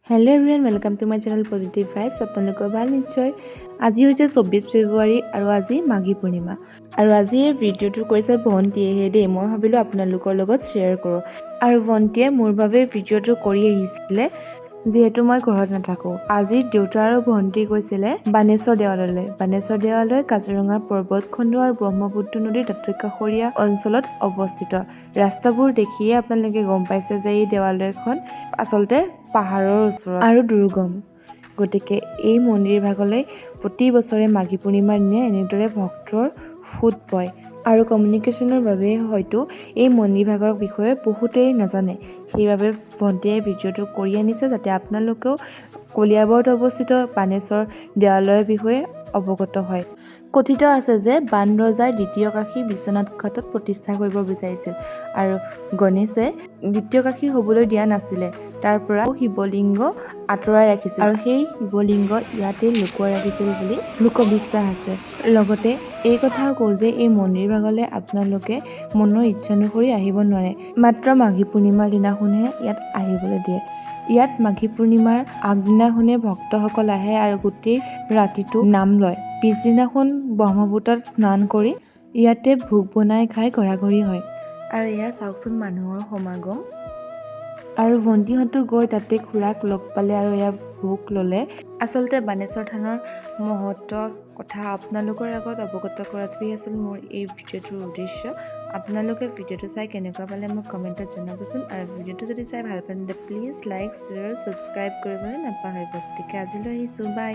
Hello everyone, welcome to my channel Positive Vibes. আপোনালোকৰ ভাল নিশ্চয়। আজি হৈছে 24 ফেব্ৰুৱাৰী আৰু আজি মাঘী পূৰ্ণিমা। আৰু আজি এই ভিডিঅ'টো কৰিছে ভণ্টিয়েহে দেই। মই ভাবিলোঁ আপোনালোকৰ লগত শ্বেয়াৰ কৰোঁ। আৰু ভণ্টিয়ে মোৰ বাবে ভিডিঅ'টো কৰি আহিছিলে, যিহেতু মই ঘৰত নাথাকোঁ। আজি দেউতা আৰু ভণ্টি গৈছিলে বানেশ্বৰ দেৱালয়লৈ। বানেশ্বৰ দেৱালয় কাজিৰঙাৰ পৰ্বতখণ্ড আৰু ব্ৰহ্মপুত্ৰ নদীৰ দাঁতিকাষৰীয়া অঞ্চলত অৱস্থিত। ৰাস্তাবোৰ দেখিয়ে আপোনালোকে গম পাইছে যে এই দেৱালয়খন আচলতে পাহাৰৰ ওচৰত আৰু দুৰ্গম। গতিকে এই মন্দিৰ ভাগলৈ প্ৰতি বছৰে মাঘী পূৰ্ণিমাৰ দিনা এনেদৰে ভক্তৰ সোঁত বয়। আৰু কমিউনিকেশ্যনৰ বাবে হয়তো এই মন্দিৰ ভাগৰ বিষয়ে বহুতেই নাজানে। সেইবাবে ভণ্টিয়ে ভিডিঅ'টো কৰি আনিছে, যাতে আপোনালোকেও কলিয়াবৰত অৱস্থিত বানেশ্বৰ দেৱালয়ৰ বিষয়ে অৱগত হয়। কথিত আছে যে বান ৰজাই দ্বিতীয় কাশী বিশ্বনাথ ঘাটত প্ৰতিষ্ঠা কৰিব বিচাৰিছিল আৰু গণেশে দ্বিতীয় কাশী হ'বলৈ দিয়া নাছিলে। তাৰ পৰা শিৱলিংগ আঁতৰাই ৰাখিছিল আৰু সেই শিৱলিংগ ইয়াতে লুকুৱাই ৰাখিছিল বুলি লোকবিশ্বাস আছে। লগতে এই কথাও কওঁ যে এই মন্দিৰ ভাগলৈ আপোনালোকে মনৰ ইচ্ছানুসৰি আহিব নোৱাৰে। মাত্ৰ মাঘী পূৰ্ণিমাৰ দিনাখনহে ইয়াত আহিবলৈ দিয়ে। ইয়াত মাঘী পূৰ্ণিমাৰ আগদিনাখনেই ভক্তসকল আহে আৰু গোটেই ৰাতিটো নাম লয়। পিছদিনাখন ব্ৰহ্মপুত্ৰত স্নান কৰি ইয়াতে ভোগ বনাই খাই ঘৰাঘৰি হয়। আৰু এয়া চাওকচোন মানুহৰ সমাগম। আৰু ভণ্টিহঁতো গৈ তাতে খুৰাক লগ পালে আৰু এয়া ভোগ ল'লে। আচলতে বানেশ্বৰ থানৰ মহত্বৰ কথা আপোনালোকৰ আগত অৱগত কৰাটোৱেই আছিল মোৰ এই ভিডিঅ'টোৰ উদ্দেশ্য। আপোনালোকে ভিডিঅ'টো চাই কেনেকুৱা পালে মোক কমেণ্টত জনাবচোন। আৰু ভিডিঅ'টো যদি চাই ভাল পালে, তেন্তে প্লিজ লাইক, শ্বেয়াৰ, ছাবস্ক্ৰাইব কৰিবলৈ নাপাহৰিব। গতিকে আজিলৈ আহিছোঁ, বাই।